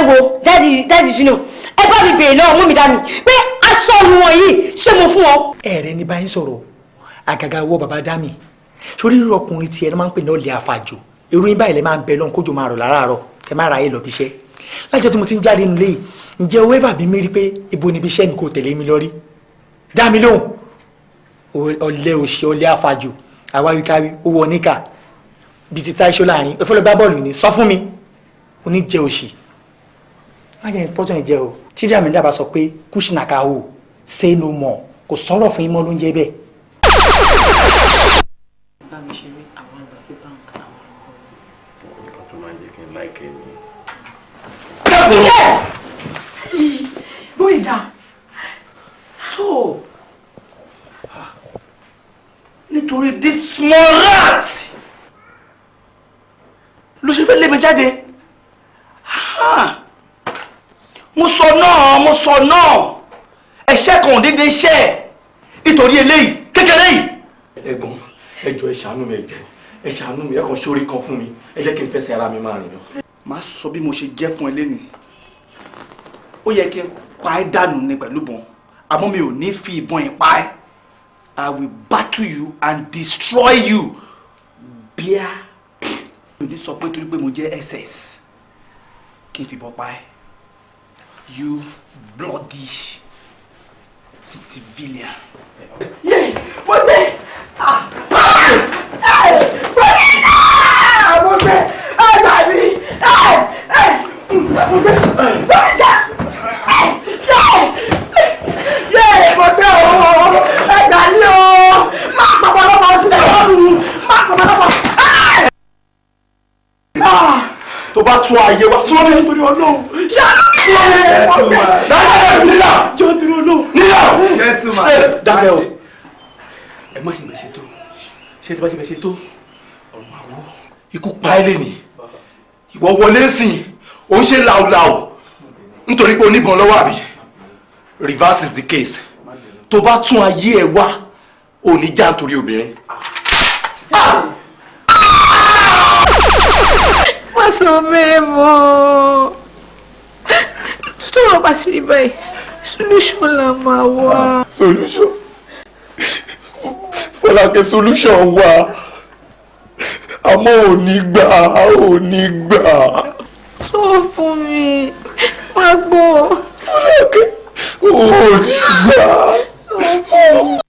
Wo, Daddy, Daddy Junior, ẹ bá mi bèèrè lọ́wọ́ mummy Dami pé aṣọ ọ̀run wọn yìí, ṣé mo fún wọn? Ẹ̀rẹ́ ní báyìí sọ̀rọ̀ àgàgà wọ bàbá Dami sórí irú ọkùnrin tiẹ̀ ló máa ń pè ní ọ̀lẹ́ àfàjò. Irú yín báyìí lè máa ń bẹ lọ́n kójò máa rọ̀ láràárọ̀, ẹ má ra ayé lọ bí iṣẹ́. Lájọ tí mo ti ń jáde nílé yìí, ǹjẹ́ owó ẹ̀fà bí mi rí pé ibo níbi iṣẹ́ mi kò tẹ̀lé mi lọ rí? Dá mi lóhùn. Ọ̀lẹ́ òṣì, ọ̀lẹ́ àfàjò, àwáwíkáwí, owó oníkà bíi ti táìṣó láàrin ẹ fọlọ́ gbá bọ́ọ̀lù ni. Sọ fún mi, oníjẹ òṣì, má jẹ́ pọ́tọ̀ ẹ̀ jẹ́ o. Tírí àmì dábàá sọ pé kùsìnàkà o, say no more, kò sọ̀rọ̀ fún yín mọ́ ló ń jẹ́ bẹ́ẹ̀. Bá mi ṣeré, àwọn lọ sí bank, àwọn ọkọ. Nǹkan tó máa ń jẹ́ kí n like ẹ nìyẹn. Bóyá so nítorí this small rat ló ṣe fẹ́ lé mi jáde. Ah, mo sọ náà, mo sọ náà, ẹ̀ṣẹ̀ kan ò déédéé ṣẹ̀ nítorí eléyìí kékeré yìí. Ẹ̀gbọ́n, ẹ jọ̀ọ́, ẹ ṣàánú mi, ẹ jọ̀ọ́, ẹ ṣàánú mi, ẹ kàn ṣorí kan fún mi, ẹ jẹ́ kí n fẹsẹ̀ ara mi máa rìn lọ. Màá sọ bí mo ṣe jẹ́ fún ẹ lénìí. Ó yẹ kí n pa ẹ́ dànù ní pẹ̀lú ìbọn, àmọ́ mi ò ní fi ìbọn yẹn pa ẹ́. I will battle you and destroy you. Bíá mi ò ní sọ pé torí pé mo jẹ́ SS kí n fìbọn pa ẹ́, you bloody civilian. Yé, mo gbé! Ah, ah, mo gbé! Ẹ gbà mí! Ẹ ẹ, mo gbé! Mo gbé! Yé, mo gbé o! Ẹ gbà mí o! Má pàpà lọ́pàá sílẹ̀ lọ́rùn, má pàpà lọ́pàá. Tó bá tún ayé wa súnmọ́ mi nítorí Ọlọ́run, ṣáà mo gbé! Nílà jọ, nítorí Ọlọ́run, nílà ṣe dábẹ́ o. Ẹ má ṣe bẹ̀ ṣe tó, ṣé tí bá ṣe bẹ̀ ṣe tó, ọ̀run àwọ̀. Ikú pa ẹ́ lẹ́nìí, ìwọ wọlé sìn, ò ń ṣe làwùlàwù nítorí pé oníbọn lọ́wọ́, àbí? Reverse is the case. Tó bá tún ayé ẹ wá, ò ní já nítorí obìnrin. Má sọ bẹ́ẹ̀ mọ́. Tó wọ́n bá sí báyìí, solution la máa wá. Solution, Fọlákẹ́, solution wà, àmọ́ ò ní gbà, ò ní gbà. Sọ fún mi, má gbọ́. Fọlákẹ́, ò ní gbà. Sọ fún mi.